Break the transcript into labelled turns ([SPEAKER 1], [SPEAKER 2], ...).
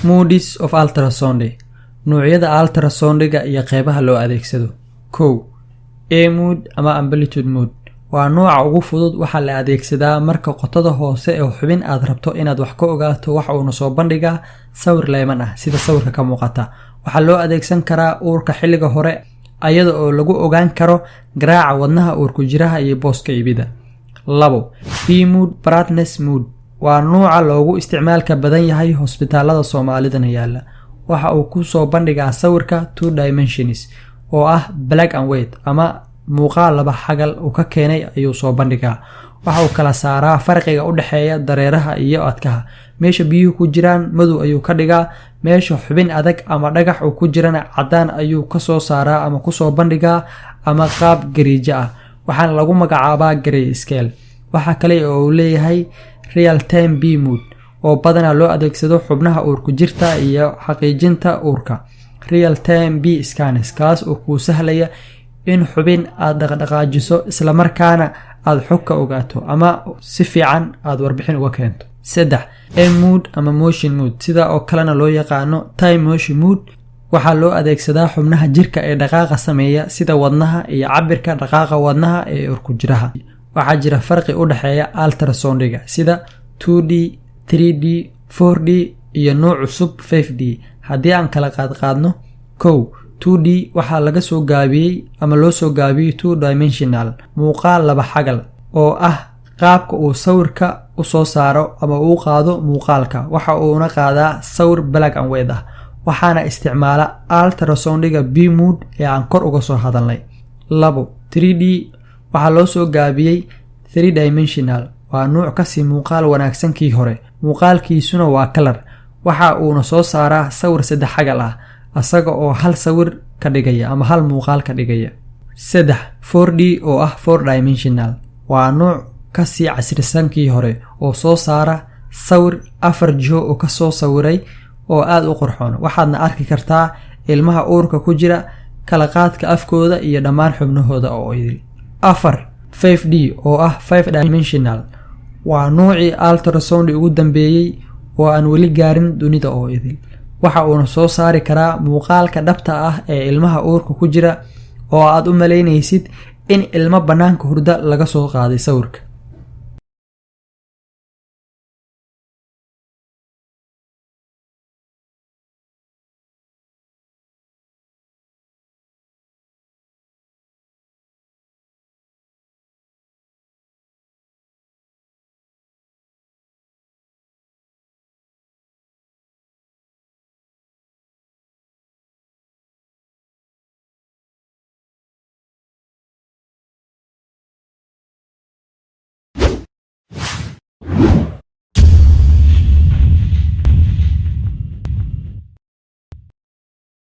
[SPEAKER 1] Modes of ultrasound, nuucyada ultrasoundiga iyo qeybaha loo adeegsado. 1, A mode ama amplitude mode waa nooca ugu fudud. Waxaa la adeegsadaa marka qotada hoose ee xubin aad rabto inaad wax ka ogaato. Waxa uuna soo bandhigaa sawir leeman ah, sida sawirka ka muuqata. Waxaa loo adeegsan karaa uurka xilliga hore, ayada oo lagu ogaan karo garaaca wadnaha uurku jiraha iyo booska ibida. 2, B mode, brightness mode, waa nuuca loogu isticmaalka badan yahay, hosbitaalada Soomaalidana yaala. Waxa uu ku soo bandhigaa sawirka two dimensions oo ah black and white, ama muuqaal laba xagal uu ka keenay ayuu soo bandhigaa. Waxa uu kala saaraa farqiga u dhexeeya dareeraha iyo adkaha. Meesha biyuhu ku jiraan madow ayuu ka dhigaa, meesha xubin adag ama dhagax uu ku jirana caddaan ayuu kasoo saaraa ama kusoo bandhigaa, ama qaab gariijo ah. Waxaana lagu magacaabaa grey scale. Waxaa kale oo uu leeyahay real time B mode, oo badanaa loo adeegsado xubnaha uurku jirta iyo xaqiijinta uurka. Real time B scans, kaas oo kuu sahlaya in xubin aad dhaqdhaqaajiso, islamarkaana aada xog ka ogaato ama si fiican aada warbixin uga keento. 3, M mode ama motion mode, sida oo kalena loo yaqaano time motion mode, waxaa loo adeegsadaa xubnaha jirka ee dhaqaaqa sameeya, sida wadnaha iyo cabirka dhaqaaqa wadnaha ee uurku jiraha. Waxaa jira farqi u dhexeeya ultrasoundiga sida 2D, 3D, 4D iyo nooc cusub 5D. Haddii aan kala qaadqaadno: 1, 2D waxaa laga soo gaabiyey ama loo soo gaabiyey two dimensional, muuqaal laba xagal, oo ah qaabka uu sawirka u soo saaro ama uu qaado muuqaalka. Waxa uuna qaadaa sawir black and white ah, waxaana isticmaala ultrasoundiga B mode ee aan kor uga soo hadalnay. 2, 3D waxaa loo soo gaabiyey three dimensional, waa nuuc kasii muuqaal wanaagsan kii hore, muuqaalkiisuna waa color. Waxa uuna soo saaraa sawir saddex xagal ah, asaga oo hal sawir ka dhigaya ama hal muuqaal ka dhigaya. 3, 4D oo ah four dimensional, waa nuuc kasii casrisan kii hore oo soo saara sawir afar jiho oo kasoo sawiray oo aada u qurxoon. Waxaadna arki kartaa ilmaha uurka ku jira, kala qaadka afkooda iyo dhammaan xubnahooda oo idil. 4, 5D oo ah five dimensional, waa nuucii ultrasound ugu dambeeyey oo aan weli gaarin dunida oo idil. Waxa uuna soo saari karaa muuqaalka dhabta ah ee ilmaha uurka ku jira, oo aad u malaynaysid in ilmo bannaanka hurda laga soo qaaday sawirka.